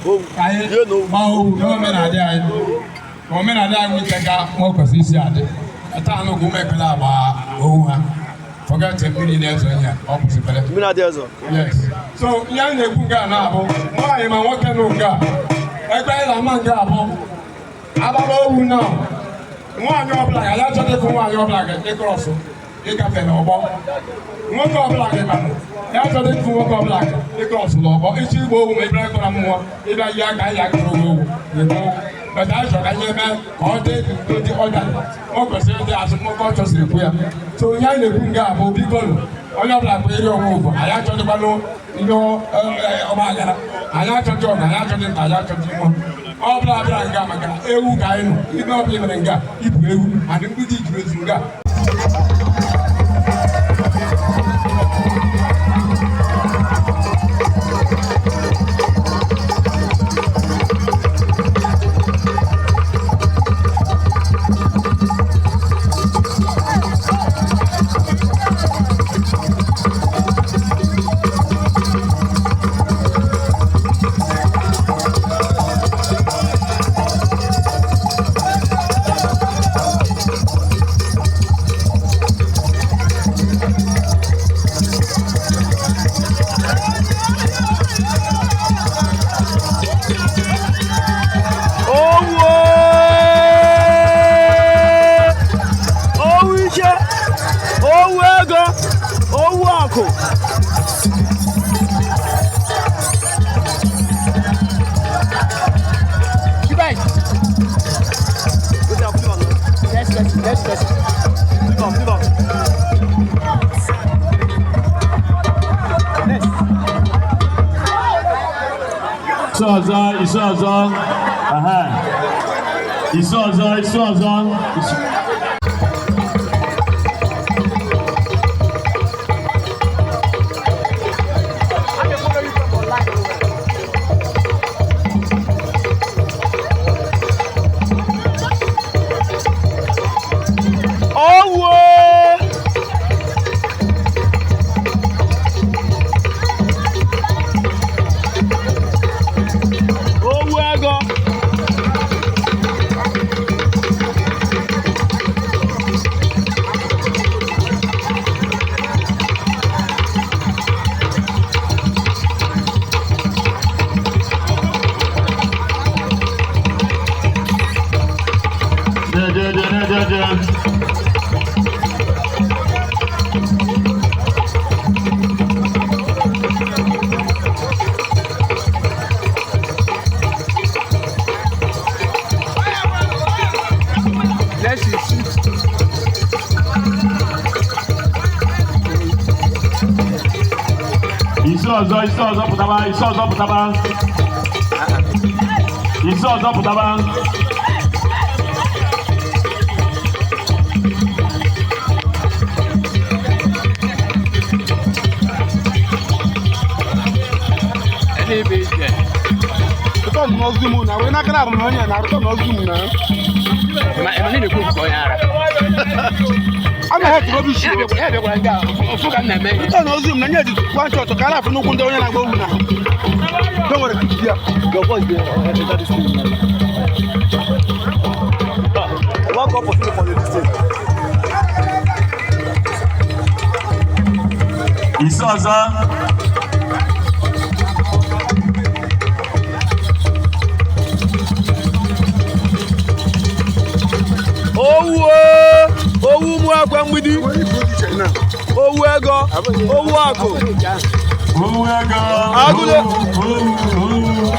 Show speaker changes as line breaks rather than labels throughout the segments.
Ka anyị gbaa owu n'omenala anyị, ka omenala anyị nwee ike gaa ma o kwesịrị isi adị. Taa anụ ụmụ ekpere agba owu ha. Forget mmiri na-ezo ihe ọ kwụsịkwara.
Mmiri adịghị ezo.
Yes. So ihe anyị na-ekwu nke a na-abụ nwaanyị ma nwoke nụ nke a ebe anyị na-ama nke a bụ agbaba owu na nwaanyị ọbụla ga ya chọta ịfụ nwaanyị ọbụla ga ịcross ịgafe n'ọgbọ, nwoke ọbụla gị bara ya chọta ịfụ nwoke ọbụla ga ịcross n'ọgbọ ịchọ igba owu. Ma ịbịa ịkọrọ mmụọ ịbịa yi aka anyị akọrọ owu ịgba owu bata. Anyị chọrọ ka ihe mee ka ọ dị n'udo, dị ọda o kwesịrị ịdị azụ nwoke ọ chọsiri ekwu ya. So ihe anyị na-ekwu nke a bụ, biko nụ, onye ọbụla kwenyere onwe ugwu. Anyị achọdịkwanụ ihe ọgba aghara, anyị achọghị ọgụ, anyị achọghị nta, anyị achọghị ime ọ bụla bịara nga maka ewu ka anyị nọ. Ihe ọbụla mere nga ibu ewu adị mgbidi juru ezu nga.
Owu, owu ike, owu ego, owu akụ.
Goodbye. Yes.
Leave am, leave am.
Yes.
Isi ọzọ, isi ọzọ, aha. Isi ọzọ, isi ọzọ.
I dey follow you from online.
Owu, owu ego.
De, de, de, de, de, de.
Let's see.
Isi ọzọ, isi ọzọ pụtaba, isi ọzọ pụtaba. Isi ọzọ pụtaba.
Ebe ije.
Return no zoom na we na kana na onye na return no zoom na.
Ma ema na ekwu ka onye ara.
Ama ha tụrụ obi shi.
Ya bịakwara nke a, ofu ka m na-eme.
Return no zoom na nye ji one shot ka ala afụ n'ụkwụ ndị onye na-agba owu na. Don't worry, ya.
Your voice dey enter this thing now. One cup of tea for the this thing.
Isi ọzọ.
Owu, owu ụmụ ekwe mgbidi, owu ego, owu akụ.
Owu ego.
Agụle.
Owu, owu, owu.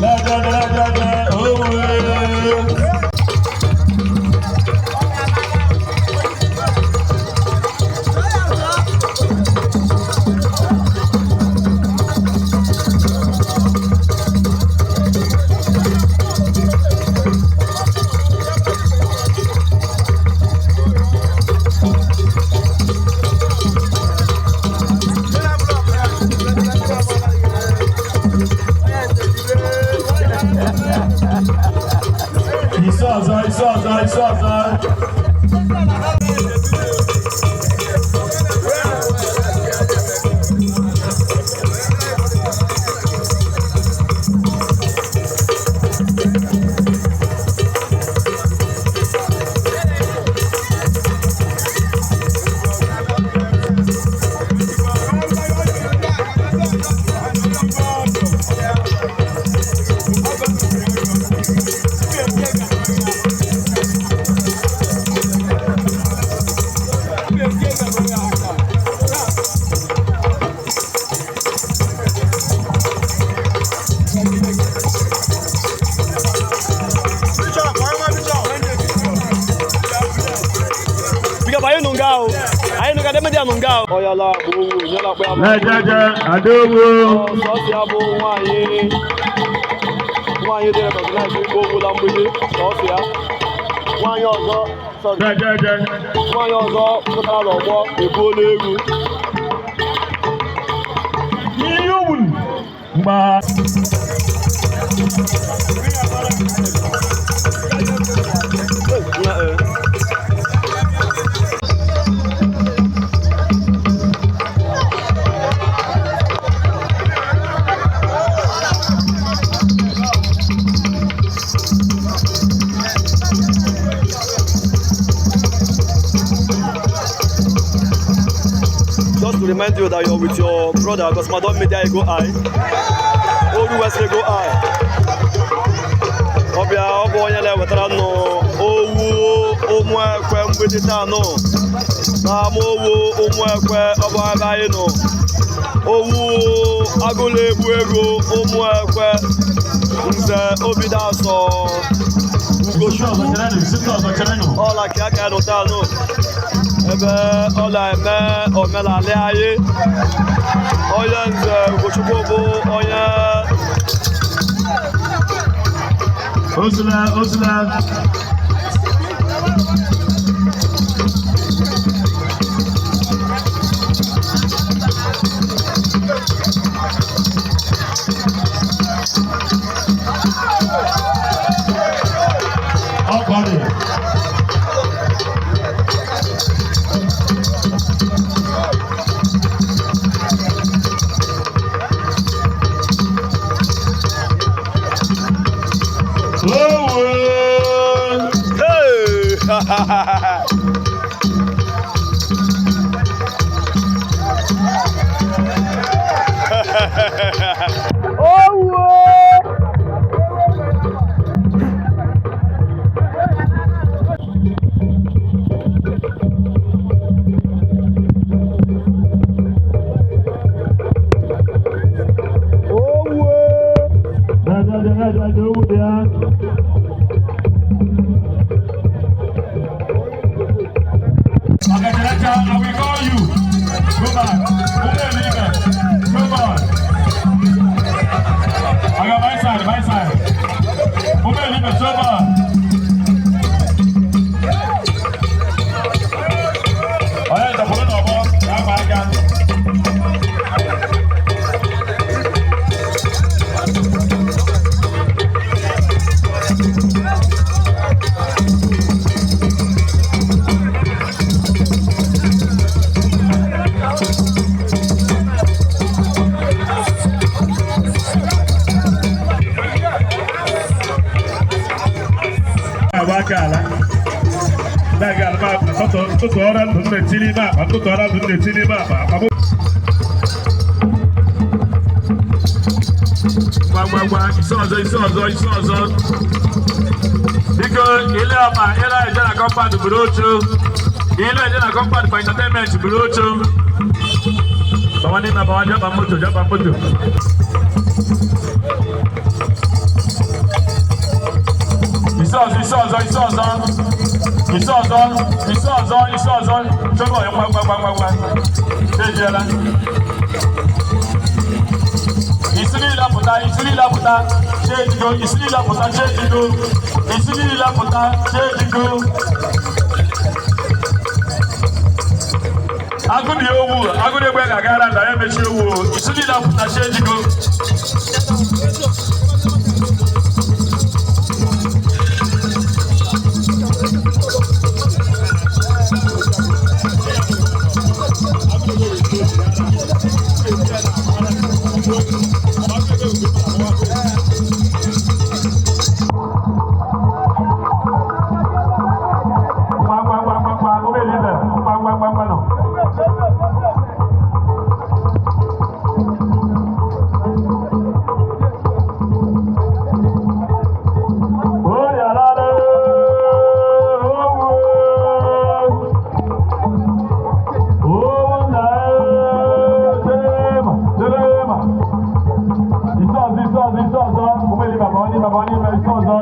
Lẹ́jọ́jọ́jọ́jọ́ owó. Ise ọzọ, ise ọzọ, ise ọzọ.
Biko anyị nụ nga o. Anyị nụ ga deme dị anụ nga o. Ọ ya la bụ owu, ya la akpọ ya bụ.
Lẹ́jọ́jọ́ Adéowo.
Sọọsị ya bụ nwaanyị nwaanyị dị recognize ịgba owu na mgbidi sọọsị ya. Nwaanyị ọzọ sorry,
Lẹ́jọ́jọ́.
nwaanyị ọzọ pụtara n'ọgbọ ebuola egwu.
Ihe owuru. Mgba.
Ya, eh. Just to remind you that you're with your brother, because Madam Media go high. Oru Wesley go high. Ọbịa ọ bụ onye na-ewetara nụ owu ụmụekwe mgbidi taa nụ n'ama owu ụmụekwe ọ bụ ebe anyị nọ owu agụla egbu ego ụmụekwe nze obidasọ
Ise
ugochukwu
ọzọ chere nụ, ise ọzọ chere nụ.
ọla ka aka nụ taa nụ ebe ọ na-eme omenala anyị onye nze ugochukwu bụ onye
Ozula, ozula. Ọkọrị. Owo.
Hey!
Lẹ́jọ́jọ́jọ́jọ́ owó dị ya. Ọ̀gẹ̀dẹ̀rẹ̀jà, I will call you. Go back. Ụmụ Elibe, go back. Aga my side, my side. Ụmụ Elibe, go back. Onye ndọkwuru n'ọgbọ, ya gba aka. Agba aka ala. Na-aga alụma ntụtụ ọra ndụ m na-eti n'ime akpa, ntụtụ ọra ndụ m na-eti n'ime akpa, akpa m. Ngwa ngwa ngwa, isi ọzọ, isi ọzọ, isi ọzọ. Biko, ile ọma, ile eje na compound buru otu. Ile eje na compound for entertainment buru otu. Bawa n'ime, bawa jaba moto, jaba moto. Isi ọzọ, isi ọzọ, isi ọzọ. Isi ọzọ, isi ọzọ, isi ọzọ. Chọrọ ya ngwa ngwa ngwa ngwa ngwa. Ejiela. Isi niile pụta, isi niile pụta, chejigo, isi niile pụta, chejigo, isi niile pụta, chejigo. Agụ na owu, agụ na egbe ga-agara nda ya emechi owu, isi niile pụta, chejigo. Ngwa ngwa ngwa ngwa ngwa, obere ibe, ngwa ngwa ngwa ngwa nọ. Oyalale, owo. Owo na telema, telema. Isi ọzọ, isi ọzọ, isi ọzọ. Obere ibe, banye n'ime, banye n'ime, isi ọzọ,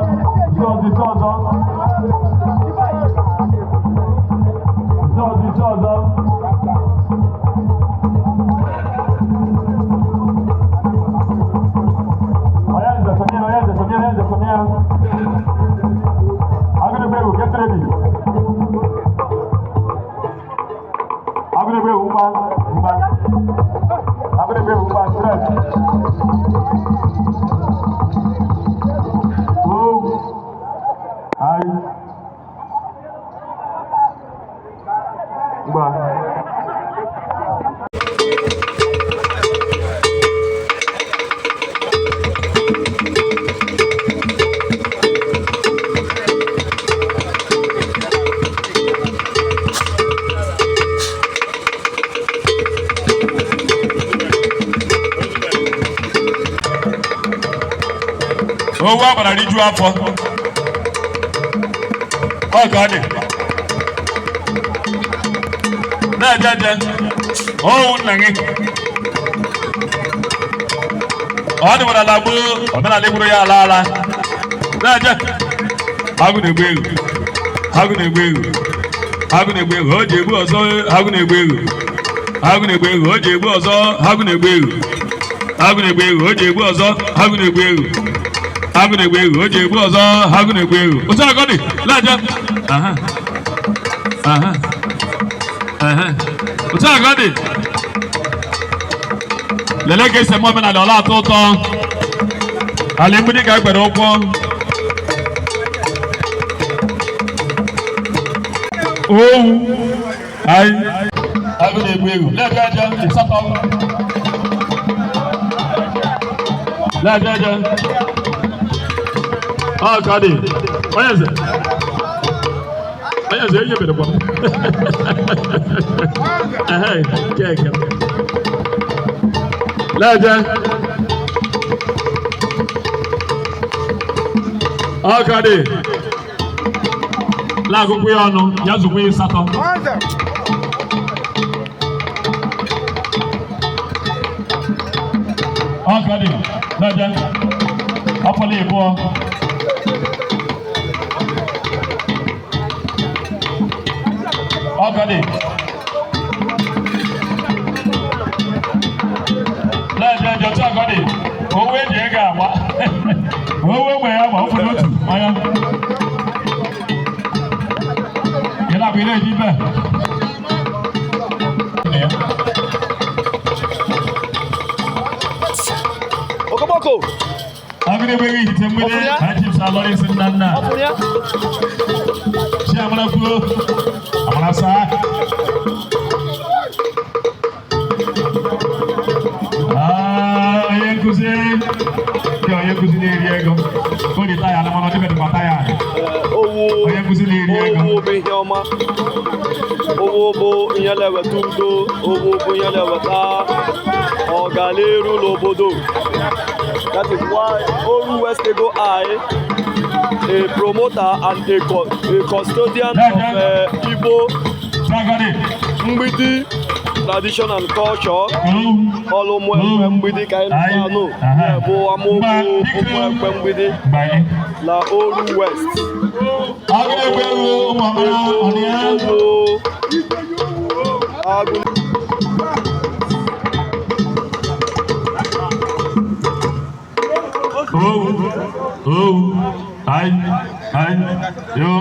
isi ọzọ, isi ọzọ. Isi ọzọ, isi ọzọ. Onye nze sonye, onye nze sonye, onye nze sonye. Agụnegbe, get ready. Agụnegbe, ngwa, ngwa. Agụnegbe, ngwa, straight. Oh, ayi. Ngwa. Owu agbara rijuo afọ. Ọ ka ọ dị. Na-eje eje. Owu nna gị. Ọ dịwara ala gboo, omenala egburu ya ala ala. Na-eje. Agụ na-egbu egwu. Agụ na-egbu egwu. Agụ na-egbu egwu. O ji egbu ọzọ, agụ na-egbu egwu. Agụ na-egbu egwu. O ji egbu ọzọ, agụ na-egbu egwu. Agụ na-egbu egwu. O ji egbu ọzọ, agụ na-egbu egwu. Agụ na-egbu egwu. O ji egbu ọzọ, agụ na-egbu egwu. Otu akọ dị, na-eje. Aha. Aha. Aha. Otu akọ dị. Lelee ka esi eme omenala ọla atọ ụtọ. Ala mgbidi ka egbere ụkwụ. Owu. Ayi. Agụ na-egbu egwu. Na-eje eje, ịsatọ. Na-eje eje. Ọ ka dị. Onye eze. Onye eze enyebere kwa m. Ehe, keke. Lẹ́jẹ̀. Ọ ka dị. Láàkókò ya ọnụ, ya zụkwa ịsatọ. Ọ ka dị. Lẹ́jẹ̀. Ọpọlọ ịbụọ. Ọ ka dị. Lẹ́jẹ̀ jọ tí ọkọ dị. Owó eji ego agba. Owó egbe ya gba, ofu n'otu, anya. Ị na-abụ ị na-eji bẹ́ẹ̀.
Okomoko.
Agụdegbe ite mgbede, ha chips alọrọ isi nna nna.
Ọfụrụ ya.
Chi amara kwuo, amara saa. Ah, onye nkụzi, ndị onye nkụzi na-eri ego. O ji taya ala mana ọ dịbeghị kwa taya.
Owu
Onye nkụzi na-eri ego.
Owu bụ ihe ọma. Owu bụ ihe na-eweta udo. Owu bụ ihe na-eweta ọganiru n'obodo. That is why Oru West Ego I, a promoter and a custodian of Igbo
Dragọdị.
Mgbidi tradition and culture.
Owu.
Ọlụ Ụmụekwe Mgbidi ka anyị na-anụ bụ amaokwu Ụmụekwe Mgbidi
Banye.
na Oru West.
Agụ na-egbu egbu ụmụ ọmara ọnụ ya.
Owu agụ.
Owu. Owu. Ayi. Ayi. Yo.